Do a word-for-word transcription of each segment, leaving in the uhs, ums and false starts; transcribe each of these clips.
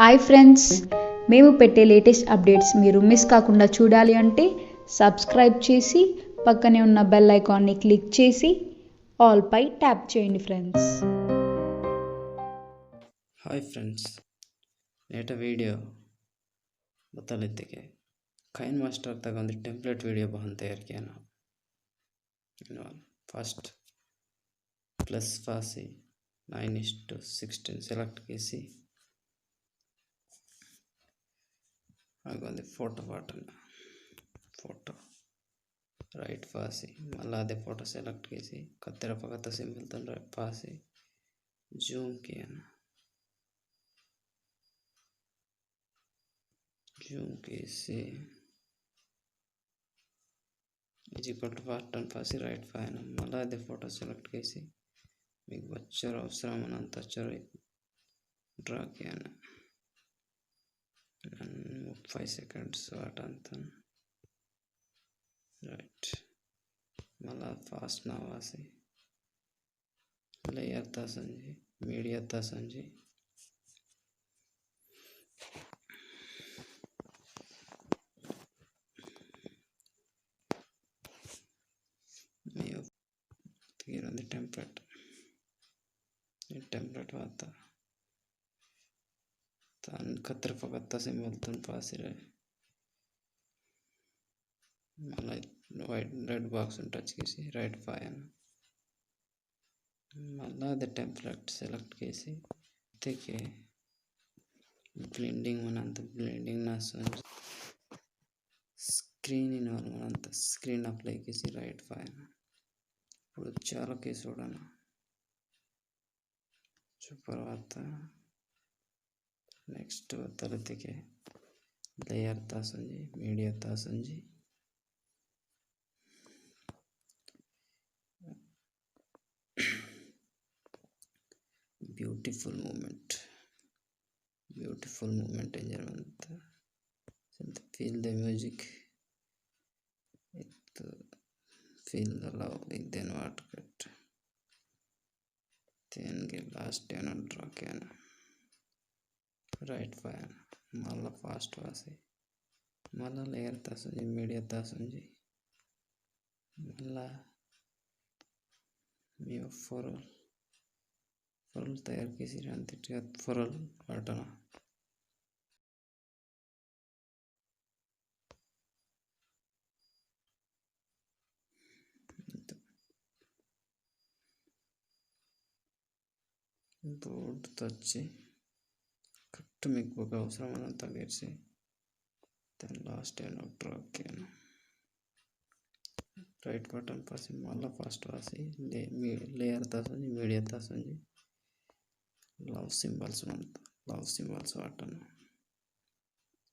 Hi friends, మేము పెట్టే latest updates మీరు మిస్ కాకుండా చూడాలి అంటే సబ్స్క్రైబ్ చేసి పక్కనే ఉన్న బెల్ ఐకాన్ని క్లిక్ చేసి ఆల్ పై ట్యాప్ చేయండి ఫ్రెండ్స్. హాయ్ ఫ్రెండ్స్, నేటి వీడియో బతలితికె KineMaster తగ్గొంది టెంప్లేట్ వీడియో బహన్ తయారు Kiana. First plus Pasi nine is to sixteen select కిసి అగ్గొంది ఫోటో బటన్, ఫోటో రైట్ పాసి మల్ల అదే ఫోటో select కిసి కత్తెర పగత సింబల్ తోని రైట్ పాసి జూమ్ కియానా. జూమ్ కిసి is equal to బటన్ పాసి రైట్ పాయన మల్ల అదే ఫోటో select కిసి మీకు బచ్చోరు అవసరం మనంత బచ్చోరు డ్రా కియానా. ముప్పై సెకండ్స్ వాటంతన్ రైట్. మల్ల పాసి నా పాసి లేయర్ తా సంజి, మీడియా తా సంజి. తీరొంది టెంప్లేట్. ఈ టెంప్లేట్ వాత తాన్ కత్తెర పగత సింబల్ తోని పాసి రే. మల్ల వైట్ రెడ్ బాక్స్ ని టచ్ కిసి రైట్ పాయన. మల్ల అదే టెంప్లేట్ select కిసి ఇత్తకె బ్లెండింగ్ మనంత బ్లెండింగ్ నా సంజి స్క్రీన్ ఇన్వాల్వ్ మనంత స్క్రీన్ అప్లై కిసి రైట్ పాయన. ఇప్పుడు చాలా కేసు చూడనా. సూపర్ వాత నెక్స్ట్ బతలితికె లేయర్ తా సంజి, మీడియా తా సంజి. బ్యూటిఫుల్ మూమెంట్, బ్యూటిఫుల్ మూమెంట్ ఏం జరగంత. Feel the music, feel the love, ఇదేను వాట్ కట్. తేనికి లాస్ట్ ఏను డ్రా కియానా. రైట్ పాయన మల్ల పాసి మల్ల లేయర్ తా సంజి, మీడియా తా సంజి. మల్ల మీ ఫోరల్, ఫోరల్ తయారు కిసి రంతిట్గా ఫోరల్ వాటనా. బోర్డు తచ్చి కరెక్ట్ మీకు ఒక అవసరం మనంత గెలిసి. తేన్ లాస్ట్ ఏను డ్రా కియానా. రైట్ బటన్ పాసి మల్ల పాసి లే-, మీ లేయర్ తా సంజి, మీడియా తా సంజి. లవ్ సింబల్స్ మనంత, లవ్ సింబల్స్ వాటనా.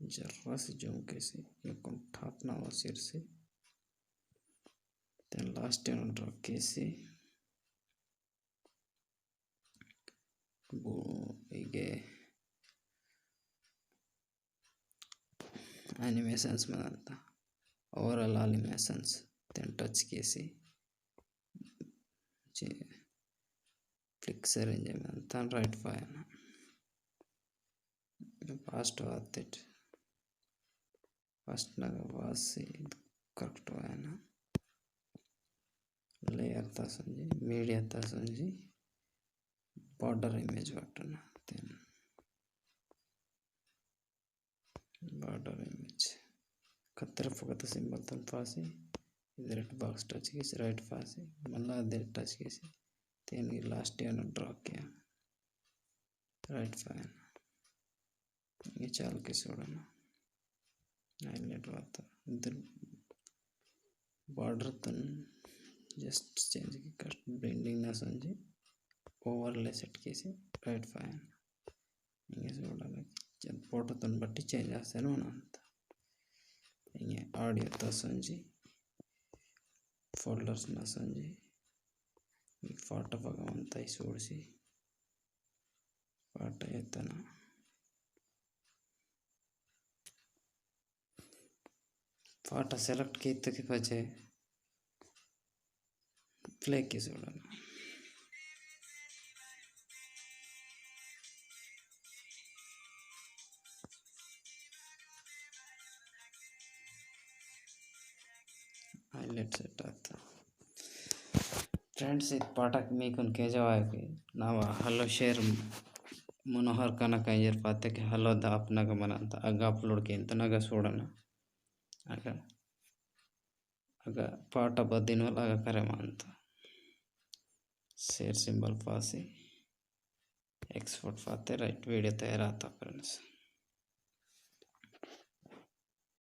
జర్రాసి జూమ్ కిసి, లుకున్ టాప్ నా వసిరిసి. తేన్ లాస్ట్ ఏను డ్రా కిసి. బో-, ఇగే యానిమేషన్స్ మనంత ఓవరాల్ యానిమేషన్స్ తేన్ టచ్ కిసి పిక్చర్ ఇంజి మనంత రైట్ పాయన. పాసి వాతెట్. పాసి నాగ వాసి కరెక్ట్ వాయన. లేయర్ తా సంజి, మీడియా తా సంజి, బోర్డర్ ఇమేజ్ వాటనా. Tan border image. కత్తెర పగత సింబల్ తోని పాసి, ఇది రెడ్ బాక్స్ టచ్ కిసి, రైట్ పాసి, మల్ల అదే టచ్ కిసి, తేనికి లాస్ట్ ఏను డ్రా కియానా. రైట్ పాయన. ఇంక చాలా కేసు చూడనా. హైలైట్ వాత. ఇద్దరు బోర్డర్ తోని జస్ట్ చేంజ్ కి కరెక్ట్ బ్లెండింగ్ నా సంజి ఓవర్‌లే సెట్ కిసి రైట్ పాయన. ఇంక చూడనా. ఫోటో తోని బట్టి చేంజ్ ఆస్తది మనంత. ఇంక ఆడియో తా సంజి. ఫోల్డర్స్ నా సంజి. ఈ ఫోటో పగ మంత ఈ సోడిసి. పాట ఏతన. పాట సెలెక్ట్ కిత్త కి పచ్చే ప్లే కి చూడనా. Let's start. Friends, इद पाठक मीकुन केंजवायके नावा hello share मनोहर कनक इंजेर पातेके hello द अपना गा मनंता अगा upload केंता नगा सूड़ना। अगा, अगा पाठ बदिन वाला अगा करे मनंता। Share symbol पासी export पाते right video तैयार आता friends।